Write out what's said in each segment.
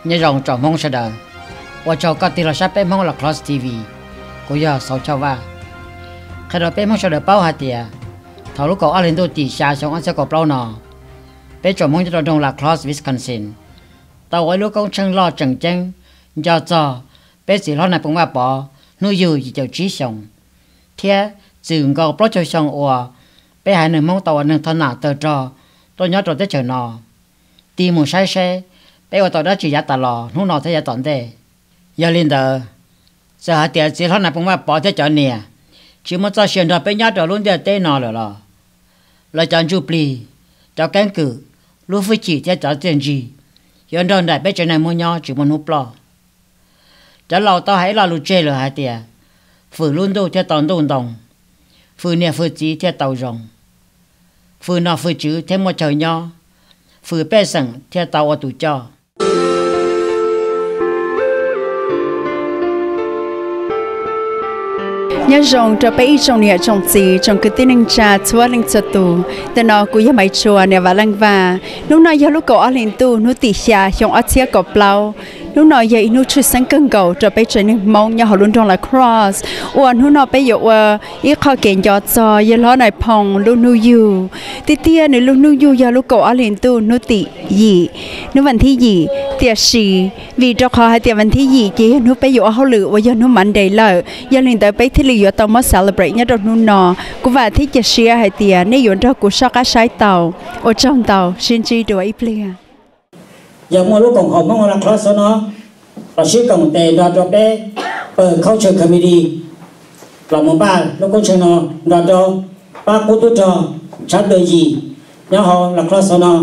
Nyob zoo tsoom Hmoob sawv daws, ua tsaug koj tig los saib peb Hmoob Lacrosse T V. Kuv yog Xauv Chauj Vaj. Qhia rau peb Hmoob sawv daws paub hais tias thaum lub kaum ob hli ntuj tim xya xyoo ob txhiab kaum plaub no, peb tsoom Hmoob nyob rau nroog Lacrosse, Wisconsin, tau ua ib lub koob tsheej loj tseem ceeb nco txog peb txiv hlob Nais Phoo Vaj Pov hnub yug yim caum tsib xyoos, thiab txwm nkaus plaub caug xyoo uas peb haiv neeg Hmoob tau ua neeg thoj nam tawg rog tuaj nyob rau teb chaws no. Tig mus saib seb peb ua tau dab tsi yav tas los hnub no thiab yav tom ntej. Yog li ntawd, txawm hais tias txiv hlob Nais Phoo Vaj Pov thiab cov niam tsis muaj txoj sia nrog peb nyob rau lub ntiaj teb no lawm los, lawv cov ntsuj plig, cov keeb kwm, lub hwj chim thiab cov txiaj ntsig yuav nrog nraim peb tsev neeg Hmoob nyob tsis muaj hnub ploj. Cov laus tau hais ib lo lus tseg lawm hais tias, fwm lub ntuj thiaj tau ntuj ntoo, fwm niam fwm txiv thiaj tau zoo, fwm nom fwm tswv thiaj muaj chaw nyob, fwm pej xeem thiaj tau ua tus coj. Nyob zoo rau peb ib tsoom niam tsoom txiv, tsoom kwv tij neej tsa txhua leej txhua tus. Ntawm no kuv yog Maiv Tshua, niam Vam Leej Vaj. Hnub no yog lub kaum ob hli ntuj hnub tim xya xyoo ob txhiab kaum plaub. Hnub no yog ib hnub tshwj xeeb kawg nkaus rau peb tsev neeg Hmoob nyob hauv lub nroog Lacrosse, uas hnub no peb yuav ua ib qho kev nco txog yawg hlob Nais Phoo lub hnub yug. Tiag tiag nws lub hnub yug yog lub kaum ob hli ntuj hnub tim yim, hnub vas thib yim, tiam sis vim rau qhov hais tias vas thib yim ces yog hnub peb yuav ua hauj lwm uas yog hnub Monday lawm, yog li ntawd peb thiaj li yuav tau muab celebrate nyob rau hnub no. Kuv vam thiab cia siab hais tias nej yuav nrog kuv soj qab saib tau. Ua tsaug ntau, sib ntsib dua ib pliag. Yog muaj lub koom haum Hmoob Lacrosse no los sib koom tes nrog rau peb pawg culture committee los mus npaj lub koob tsheej no nrog rau pab qub tub rog tshav twm yim nyob hauv Lacrosse no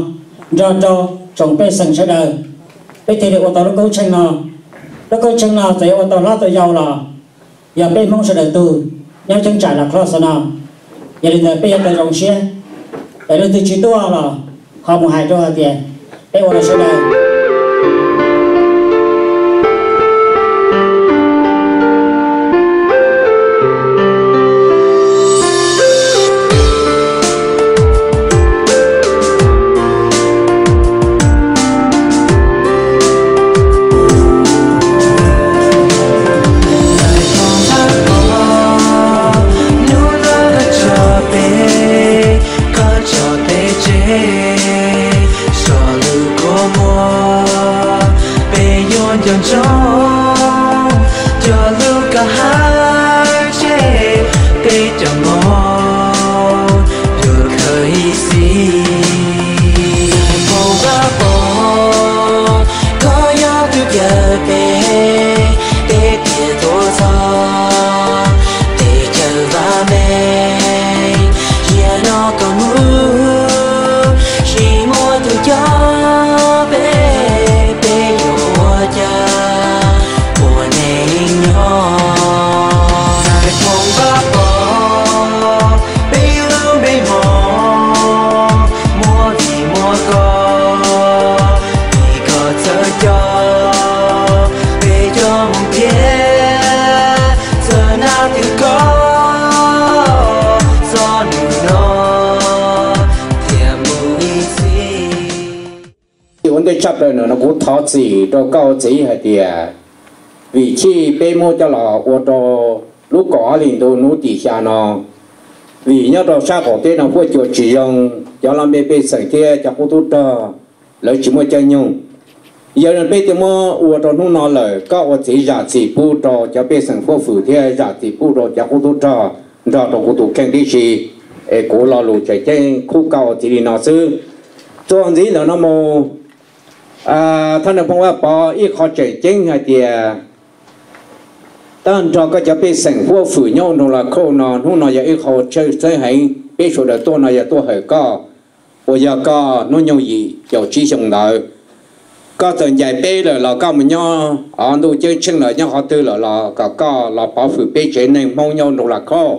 nrog rau tsoom pej xeem sawv daws, peb thiaj li ua tau lub koob tsheej no. Lub koob tsheej no txawm yuav ua tau hlob tau yau los yog peb Hmoob sawv daws tug nyob cheeb tsam Lacrosse no. Yog li ntawd peb yuav tau zoo siab, es leej twg tsis tuaj los ho mus hais rau hais tias peb ua rau sawv daws. Hnub no koj tso peb, koj tso peb tseg, so lub kua muag, peb yuav nco ntsoov cov lus koj hais tseg, peb cov mob yuav khaws ib txhis. Nais Phoo Vaj Pov, koj yog tus cawm peb, peb thiaj tuaj txog teb chaws vaj meej. Yam no koj mus, tsis muaj tus coj peb, peb yuav ua cas ua neej nyob. Nais Phoo Vaj Pov, peb lub npe hmo muaj vim muaj koj, vim koj txawj coj peb cov Hmoob thiab txawj nab twg koj, txog hnub no thiaj mus ib txhis. Ua ntej tshaj plaws no kuv thov txim rau koj ua txiv hais tias vim chij peb muab coj los ua rau lub kaum ob hlis ntuj hnub tim xya no, vim nyob rau sab qaum teb no huaj cua tsis zoo, cov laj mej pej xeem thiab cov qub tub rog lawv tsis muaj caij nyoog. Yog li peb twb muab ua rau hnub no lawm, koj ua txiv zam txim pub rau cov pej xeem huaj hwm thiab zam txim pub rau cov qub tub rog nrog rau kuv tus kheej tib si, es kuv lo lus tseem ceeb khub koj ua txiv li no xwb. Txuas ntxiv ntawm no mus, thaj Nais Phoo Vaj Pov, ib qho tseem ceeb hais tias tag nrho koj cov pej xeem huaj hwm nyob nroog Lacrosse no, hnub no yog ib qho tshwj xeeb heev, peb sawv daws tuaj no yog tuaj hawm koj uas yog koj hnub nyoog yim caum tsib xyoo ntawd. Koj txawm ncaim peb lawm los koj mus nyob o ntuj ceeb tsheej lawm nyob qhov twg lawm los kom koj los pov hwm peb tsev neeg Hmoob nyob nroog Lacrosse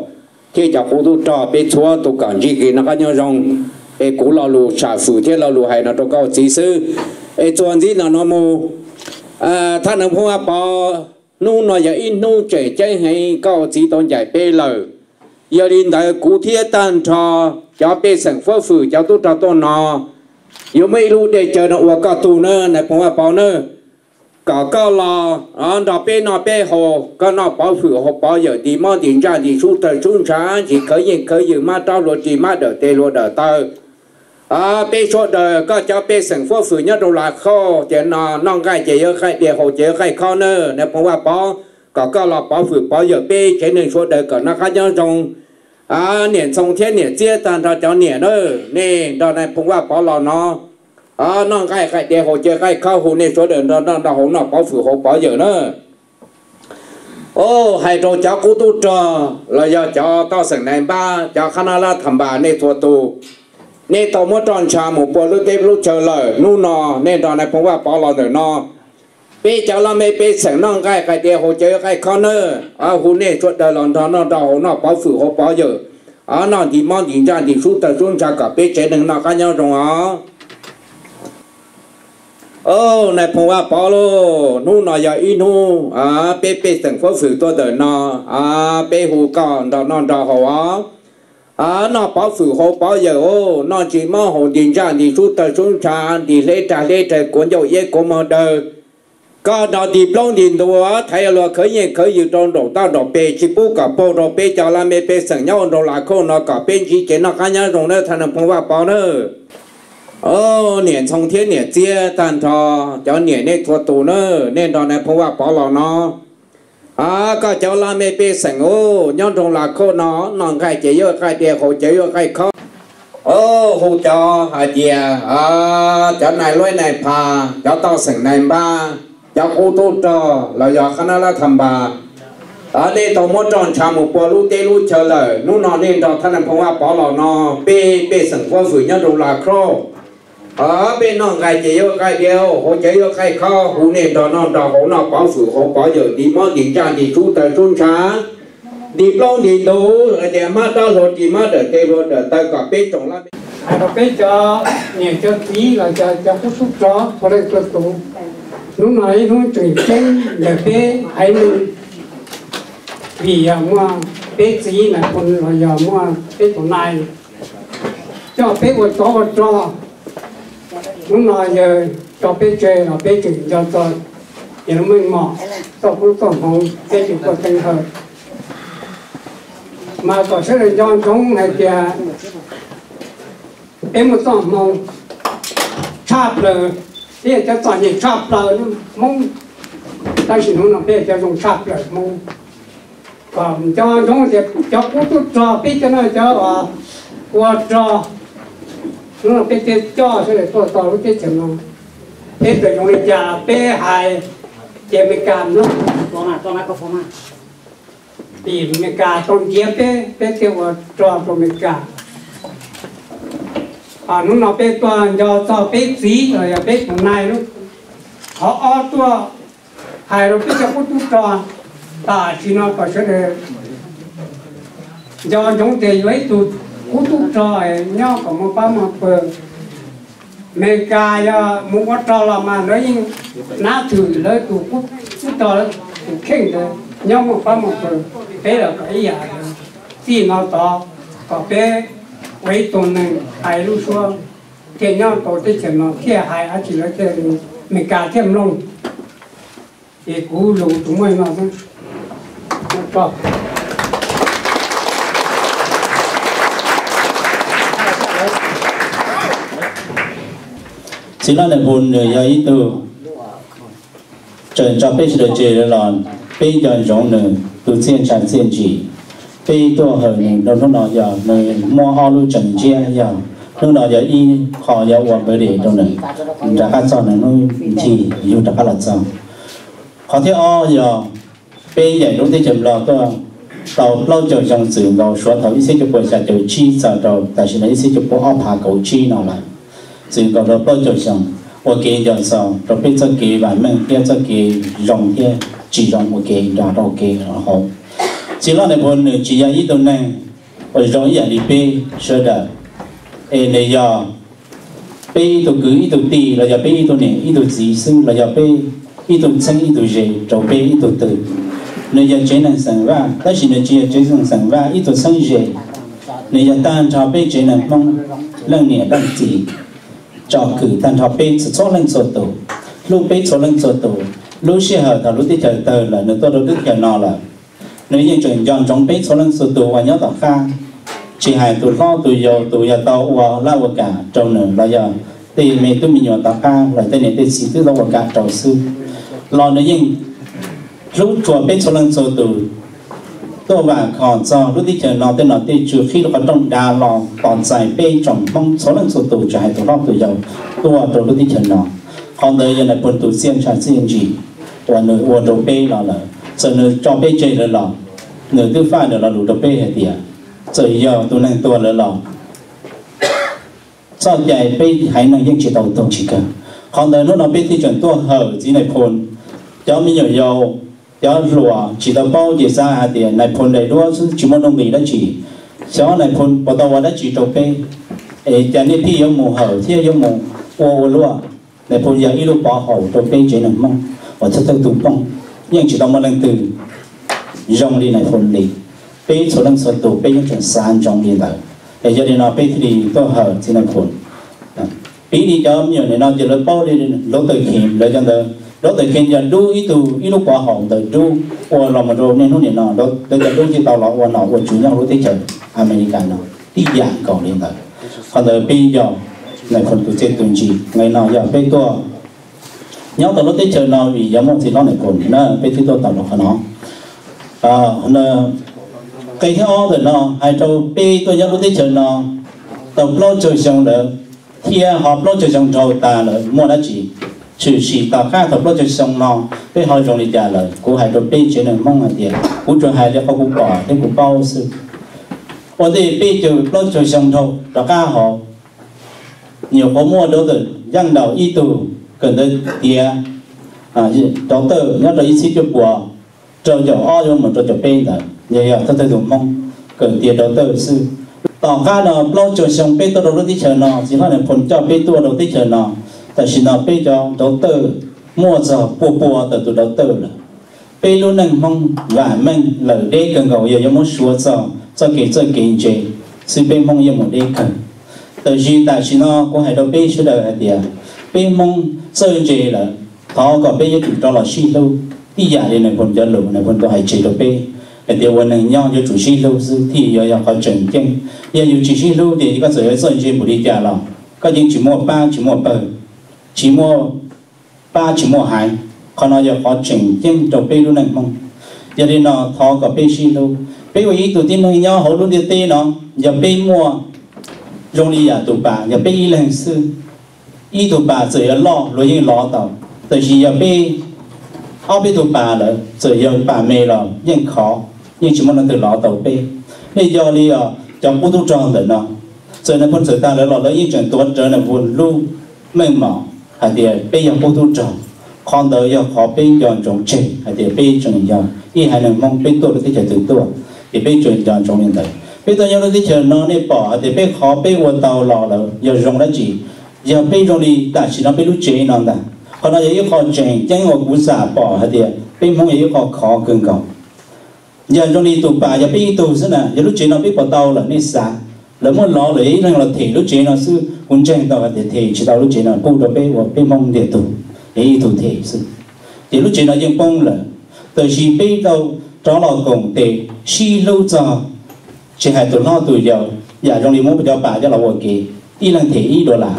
thiab cov qub tub rog peb txhua tus kom ntsib kev noj qab nyob zoo. Es kuv lo lus sam hwm thiab lo lus hais no rau koj ua txiv xwb. Es txuas ntxiv ntawm no mus, thaj Nais Phoo Vaj Pov, hnub no yog ib hnub tseem ceeb heev koj ua txiv tau ncaim peb lawm. Yog li ntawd kuv thiab tag nrho cov pej xeem huaj hwm cov tub rog tuaj no yuav muab ib lub dej cawv no ua koj tug na Nais Phoo Vaj Pov na. kom koj los nrog peb noj peb haus, koj noj pov hwm haus pov yawm, ntim mob ntim ntsaj ntim sub tawg sub ntshav, ntsis khawv yeej khawv ywm, mab rab hluav ris mab dawm tes hluav dawm taw. Peb sawv daws koj cov pej xeem huab hwm nyob rau Lav Khauj ces noj nqaij ces yuav qaij diav, haus ces yuav qaij khob nawb. Nais phoo Vaj Pov kom koj los pov hwm pov yawm peb tsev neeg sawv daws kom noj qab nyob zoo. Niam Ntxhoo thiab niam Txiab tag nrho cov niam na, nej nrog nais phoo Vaj Pov los no noj nqaij qaij diav, haus ces qaij khob, hu nej sawv daws nrog noj nrog haus noj pov hwm haus pov yawm na. Hais rau cov qub tub rog los yog cov toj xeem nais npab, cov qhab nab lab tham npas, nej txhua tus, nej tau muab roj ntsha mus pua lub teb lub chaw lawm, hnub no nej nrog nais phoo Vaj Pov los ntawm no, peb cov laj mej pej xeem noj nqaij qaij diav, haus ces yuav qaij khob nawb. Hu nej sawv daws los nrog noj nrog haus noj pov hwm haus pov yawm, noj ntim mob ntim ntsaj ntim sub tawg sub ntshav kom peb tsev neeg noj qab nyob zoo os. Nais phoo Vaj Pov lauj, hnub no yog ib hnub peb pej xeem huab hwm tuaj ntawm no, peb hu koj nrog noj nrog haus os. Noj pov hwm haus pov yawm os, noj ntsis mob haus ntis ntsaj ntis sub tawg sub ntshav, ntis hleb rag hleb rag, kuav ncauj iab kuav mog daw. Koj nrog ntis plaub ntis ntug, thaiv luag khawv nyiaj khawv yws rau nraum toj nraum peg, tsis pub kom paug rau peb cov laj mej pej xeem nyob ua nraug Lav Khauj no kom peb ntsib kev noj qab nyob zoo nawb, thaj nais phoo Vaj Pov nawb. Niam Ntxhoo thiab niam Txiab tag nrho cov niam, nej txhua tus na, nej nrog nais phoo Vaj Pov los no, koj cov laj mej pej xeem nyob nraug Lav Khauj no, noj nqaij ces yuav qaij diav, haus ces yuav qaij khob. Hu cov hais tias cov nais luab nais phas, cov toj xeem nais npab, cov qub tub rog los yog qhab nab lab tham npas, nej tau muab roj ntsha mus pua lub teb lub chaw lawm, hnub no nej nrog thaj nais phoo Vaj Pov los no, peb pej xeem huab hwm nyob nraug Lav Khauj, peb noj nqaij ces yuav qaij diav, haus ces yuav qaij khob, hu nej nrog noj nrog haus noj pov hwm haus pov yawm, ntis mob ntis ntsaj ntis sub tawg sub ntshav, ntis plaub ntis ntug, hais tias mab rab hluav ris mab dawm tes hluav dawm taw kom peb tsoom laj mej. Hais rau peb cov niam cov txiv los cov qub tub rog txhua leej txhua tus, hnub no ib hnub tseem ceeb ntawm peb haiv neeg, vim yog muaj peb txiv nais phoo los yog muaj peb tus nais coj peb ua tsov ua rog. Hnub no yawg tso peb tseg los peb tseem nco txog yawg lub meej mom, txoj koob txoj hmoov peb tseem tuaj teev hawm. Mas kom sawv daws nco ntsoov hais tias peb muaj txoj hmoo tshaj plaws, peb yog cov txom nyem tshaj plaws Hmoob, tab sis hnub no peb yog cov zoo tshaj plaws Hmoob. Kom nco ntsoov tias cov qub tub rog, peb cov no cov ua rog, hnub no peb thiaj coj sawv daws tuaj txog lub teb chaws no. Peb txawm zoo li cas los peb hais ces Amelikas mloog, vim Amelikas tau ntiav peb, peb thiaj ua rog rau Amelikas. Hnub no peb tuaj nco txog peb txiv los yog peb tus nais lub qhov ob tuaj hais rau peb cov qub tub rog tam sim no kom sawv daws nco ntsoov tias yuav ib tug qub tub rog nyob kom muaj pab muaj pawg. Amelikas yog mus ua rog los mas lawv yeej nab thwm lawv tus qub tub rog, tus kheej ntawd nyob muaj pab muaj pawg. Peb los kom ib yam ntawd, txij no tod kom peb ua ib tug neeg hais lub suab thiaj nyob tau teb chaws no, thiaj hais dab tsi lawv thiaj, Amelikas thiaj mloog. Ces kuv lus tsuas muaj li no xwb. Txiv Hlob Nais Phoo nws yog ib tug tseem tso peb sawv daws tseg los peb nco ntsoov nws tus txiaj ntsha txiaj ntsim. Peb tuaj hawm nws rau hnub no yog nws muaj ob lub tseem ntsiab, yog hnub no yog ib qho yuav ua npawg des rau nws, rov qab txog nws hnub ncig yug rov qab los txog. Qhov thib ob yog peb ncaim lub teb chaws Nplog tuaj tau plaub caug xyoo, txwm nkaus suav thaum ib txhiab cuaj pua xya caum tsib txog rau tam sim no ib txhiab cuaj pua ob phav kaum tsib no lawm. Txwm nkaus rau plaub caug xyoo, ua kev nco txog rau peb txoj kev vam meej thiab txoj kev zoo thiab tsis zoo ua ke nrog rau kev hauv. Txiv Hlob Nais Phoo nws tsis yog ib tug neeg uas zoo ib yam li peb sawv daws, es nws yog peb ib tug kwv ib tug tij, los yog peb ib tug niam ib tug txiv xwb, los yog peb ib tug txheeb ib tug ze rau peb ib tug twg. Nws yog tsev neeg Xeem Vaj, tab sis nws tsis yog tsev neeg Xeem Vaj ib tug txheeb ze. Nws yog tag nrho peb tsev neeg Hmoob, leej niam leej txiv, tsom kwm tag nrho peb txhua leej txhua tus, hlub peb txhua leej txhua tus. Lub sij hawm thaum lub teb chaws tawg lawm nws tuaj rau lub teb chaws no lawm, nws yeej tseem nco ntsoov peb txhua leej txhua tus uas nyob tom qab, tsis hais tus hlob tus yau, tus yog tau ua laj ua kam rau nws los yog tej me tub me nyuam tom qab los tej niam tej txiv twb tau ua kam rau xwb, los nws yeej hlub tshua peb txhua leej txhua tus. Tuaj vam khom txog lub teb chaws no tej nom tej tswv qhib rau qhov rooj dav los tos txais peb tsoom Hmoob txhua leej txhua tus tsis hais tus hlob tus yau tuaj rau lub teb chaws no. Qhov ntawd yog nais phoo tus txiaj ntsha txiaj ntsim uas nws ua rau peb los lawm. Txawm nws tso peb tseg lawm los nws twb faj nws lo lus rau peb hais tias txawm yog tus neeg tuag lawm los txoj cai peb haiv neeg yeej tsis tau tuag tsis kawg. Qhov ntawd hnub no peb thiaj tseem tuaj hawm txiv nais phoo. Cov me nyuam yaus, cov hluas tsis tau paub ces xav hais tias nais phoo daim duab xwb tsis muaj nuj nqis dab tsi. Xyov nais phoo puas tau ua dab tsi rau peb, es cas nej thiaj yuav mus hawm thiab yuav mus ua ua luaj. Nais phoo yog ib lub pov haum rau peb tsev neeg Hmoob uas thawj thawj tus poob, yeej tsis tau muaj leej twg zoo li nais phoo li. Peb txhua leej txhua tus peb yeej tseem xav ntsoov li ntawd, es yog li no peb thiaj li tuaj hawm txiv nais phoo. Piv li cov me nyuam nim no ces lawv paub li Dr. King, lawv cov ntawd, Dr. King yog dub ib tug ib lub pov haum ntawd dub ua los mus rau niaj hnub nim no, lawv cov dub thiaj tau los ua nom ua tswv nyob lub teb chaws Amelikas no tib yam nkaus li ntawd. Qhov ntawd peb yog nais phoo tus txiaj tus ntsig, nqe no yog peb tuaj nyob tau lub teb chaws no vim yog muaj txiv hlob nais phoo na peb thiaj tuaj tau rau qhov no. Nqe thib ob ntawm no hais rau peb tuaj nyob lub teb chaws no tau plaub caug xyoo lawm, thiab ho plaub caug xyoo dhau tas lawm muaj dab tsi tshwm sim tom qab thaum plaub caug xyoo no, peb ho zoo li cas lawm. Kuv hais rau peb tsev neeg Hmoob hais tias kuv tsuas hais li qhov kuv pom thiab kuv paub xwb. Ua ntej peb caug plaub caug xyoo dhau rov qab hauv, nyuam qhuav muaj Dr. Yeej Daus ib tug kawm ntawv tiav, Dr. nyob rau ib txhiab cuaj puas rau caum ob yuav mus rau caum peb ntawd, yog yog thawj thawj tus Hmoob kawm tiav Dr. xwb. Tom qab no plaub caug xyoo peb tuaj rau lub teb chaws no txiv hlob nais phoo coj peb tuaj rau teb chaws no. Tam sim no peb cov Dr. muaj txog pua pua tawm tus Dr. lawm. Peb lub neej Hmoob vam meej lawm deb kawg nkaus, yog yuav muab suav txog txoj kev txawj kev ntse xwb peb Hmoob yeej mus deb kawg. Tab sis tam sim no kuv hais rau peb sawv daws hais tias peb Hmoob txawj ntse lawm, thov kom peb yuav tsum rov los sib hlub. Tib yam li nais phoo cov lus, nais phoo tau hais tseg rau peb hais tias ua neeg nyob yuav tsum sib hlub xwb thiaj yuav yog qhov tseem ceeb. Yog yus tsis sib hlub ces koj txawm yuav txawj ntse npaum li cas los koj yeej tsis muaj pab tsis muaj pawg, tsis muaj pab tsis muaj haiv. Qhov no yog qhov tseem ceeb rau peb lub neej Hmoob. Yog li no thov kom peb sib hlub. Peb ua ib tug tib neeg nyob hauv lub ntiaj teb no, yog peb muaj zoo li yam tus pas, yog peb ib leeg xwb, ib tug pas txawm yuav loj luag yeej lov tau, tab sis yog peb ob peb tug pas lawm txawm yog pas me los yeej khov, yeej tsis muaj leej twg lov tau peb. Nej yog li os cov qub tub rog ntawm no, txawm nais phoo txawm tag lawm los lawv yeej tseem tuav rawv nais phoo lub meej mom hais tias peb yog qub tub rog. Qhov ntawd yog qhov peb nco ntsoov tseg hais tias peb tseem yog ib haiv neeg Hmoob, peb tuaj rau teb chaws twg tuaj ces peb tseem nco ntsoov li ntawd. Peb tuaj nyob lub teb chaws no nej pom hais tias peb qhov peb ua tau los lawm yog zoo dab tsi? Yog peb zoo li tam sim no peb lub tsev no ntag. Qhov no yog ib qho tseem ceeb uas kuv xam pom hais tias peb Hmoob yog ib qho khov kawg nkaus. Yog zoo li tus pas yog peb ib tug xwb na, yog lub tsev no peb puas tau lawm nej xav? Lawv muab lov lawm yog ib leeg los them lub tsev no xwb, kuv ntseeg tau hais tias them tsis tau lub tsev no pub rau peb ua peb Hmoob ntiag tug, yog ib tug them xwb ces lub tsev no yeej poob lawm. Tab sis peb tau rov los koom tes sib hlub txog, tsis hais tus hlob tus yau, yam zoo li muab cov pas coj los ua ke, ib leeg them ib dollar,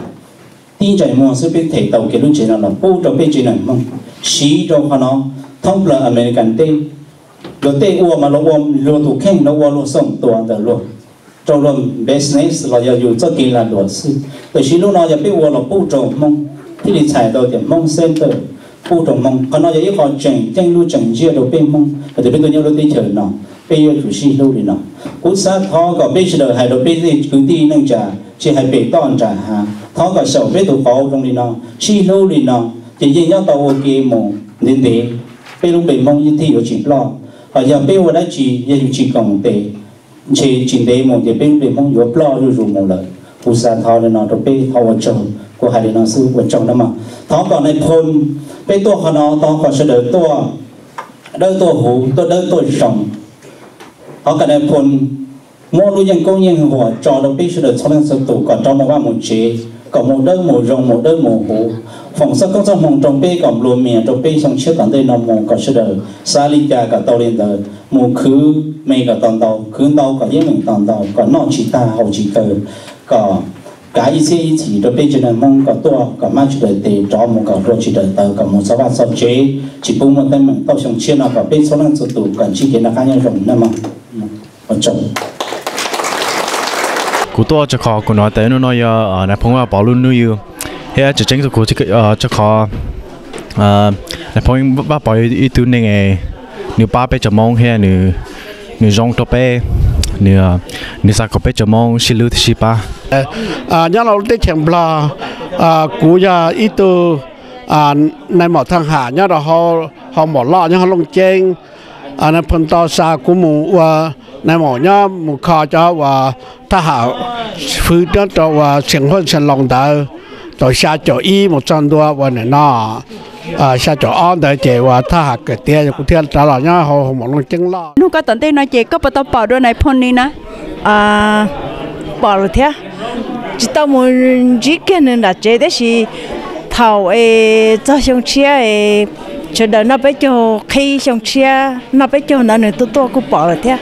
tib ntsais muag xwb peb them tau kev lub tsev no los pub rau peb tsev neeg Hmoob. Siv rau qhov no thoob plaws American teb, luag tej ua mas luag ua luag tus kheej, luag ua luag xoom tua ntawm luag rau luag business los yog yus txoj kev lag luam xwb. Tab sis lub no yog peb ua los pub rau Hmoob, thiaj li txhais tau tias Hmoob Center, pub rau Hmoob. Qhov no yog ib qho tseem ceeb lub tseem ntsiab rau peb Hmoob hais tias peb tuaj nyob lub teb chaws no peb yuav tsum sib hlub li no. Kuv xav thov kom peb sawv daws hais rau peb tej kwv tij neej tsa tsis hais pem toj nram hav, thov kom xyaum peb tus qauv zoo li no, sib hlub li no ces yeej nyob tau ua ke mus ntev ntev, peb lub npe Hmoob thiaj yuav tsis ploj. Ho yog peb ua dab tsi yog yus tsis koom tes, ntshe tsis ntev mus ces peb lub npe Hmoob yuav ploj zuj zus mus lawm. Kuv xav thov li no rau peb, thov ua tsaug, kuv hais li no xwb ua tsaug nawb mog. Thov kom nais phoo, peb tuaj qhov no thov kom sawv daws tuaj dawb tuaj huv, tuaj dawb tuaj zoo. Thov kom nais phoo muab lub yeej koob yeej huam tso rau peb sawv daws txhua leej txhua tus kom rov mus vaj mus tsev, kom mus dawb mus zoo mus dawb mus huv. Foom txoj koob txoj hmoo rau peb kom nplua mias rau peb xyoo tshiab tom ntej no mus kom sawv daws xav li cas kom tau li ntawd, mus khwv me kom tau ntau, khwv ntau kom yeej meem tau ntau, kom noj tsis tag haus tsis kawg, kom kav ib txhiab ib txhis rau peb tsev neeg Hmoob kom tuaj kom hmab tsis daws tes, rov mus kom hlua tsis daws taw, kom mus txog vaj txog tsev tsis pub muaj teeb meem tau xyoo tshiab no kom peb txhua leej txhua tus kom ntsib kev noj qab nyob zoo nawb mog. Ua tsaug. Kuv tuaj rau qhov kuv hnov tias hnub no yog nais phoo Vaj Pov lub hnub yug, thiab tseem ceeb rau kuv rau qhov nais phoo Vaj Pov ib tug neeg nws pab peb cov Hmoob thiab nws zoo rau peb, nws xav kom peb cov Hmoob sib hlub thiab sib pab. Nyob rau lub teb chaws Nplog, kuv yog ib tug nais maum thaj ham nyob rau hauv maum loj nyob hauv Looj Ceeb. Nais phoo tau xa kuv mus ua nais maum nyob mus kho cov uas thaj ham fwv nyob rau uas Xiam Huaj Xeem Loos ntawd, thaum xya caum ib mus txog ntua uas nim no xya caum ob ntawd ces uas thaj ham kawm tiav kuv thiaj rov los nyob hauv maum Looj Ceeb loj. Hnub koj tom ntej no ces koj puas tau pom dua nais phoo ni na? Pom lawm thiab. Tsis tau mus ntsib kiag nws nram tsev tab sis thaum es txog xyoo tshiab es sawv daws noj peb caug qhib xyoo tshiab noj peb caug ntawd nws tuaj tuaj kuj pom lawm thiab.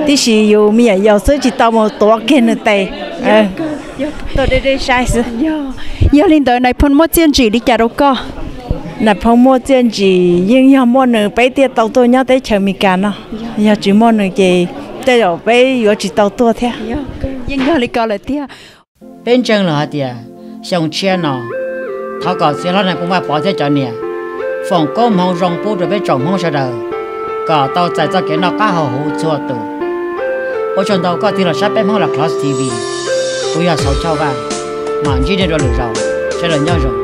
Tiam sis yus me nyuam yaus xwb tsis tau mus tuav kiag nws tes. Tuaj deb deb saib xwb. Yog li ntawd nais phoo muaj txiaj ntsig li cas rau koj? Nais phoo muaj txiaj ntsig yeej yog muaj nws peb thiaj tau tuaj nyob teb chaws Amelikas no. Yog tsis muaj nws ces tej zaum peb yuav tsis tau tuaj thiab. Yeej yog li ko lawm tiag. Peb ntseeg lawm hais tias xyoo tshiab no thov kom txiv hlob nais phoo Vaj Pov thiab cov niam foom koob hmoov zoo pub rau peb tsoom Hmoob sawv daws kom tau txais txoj kev noj qab haus huv txhua tus. Ua tsaug ntau koj tig los saib peb Hmoob Las Close T V. Kuv yog Xauv Chauj Vaj, mam ntsib nej dua lwm zaus, sawv daws nyob zoo.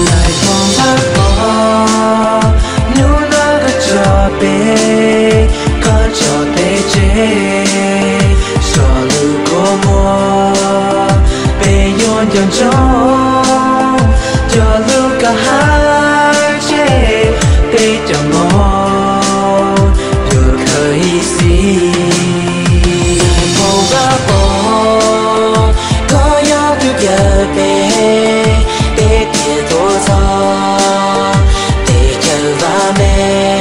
Nais phoo Vaj Pov, hnub no koj tso peb, koj tso peb tseg, so lub kua muag, peb yuav nco ntsoov cov lus koj hais tseg, peb cov Hmoob yuav khaws ib txhis. Nais phoo Vaj Pov, koj yog tus cawm peb, peb thiaj tuaj txog teb chaws vam meej.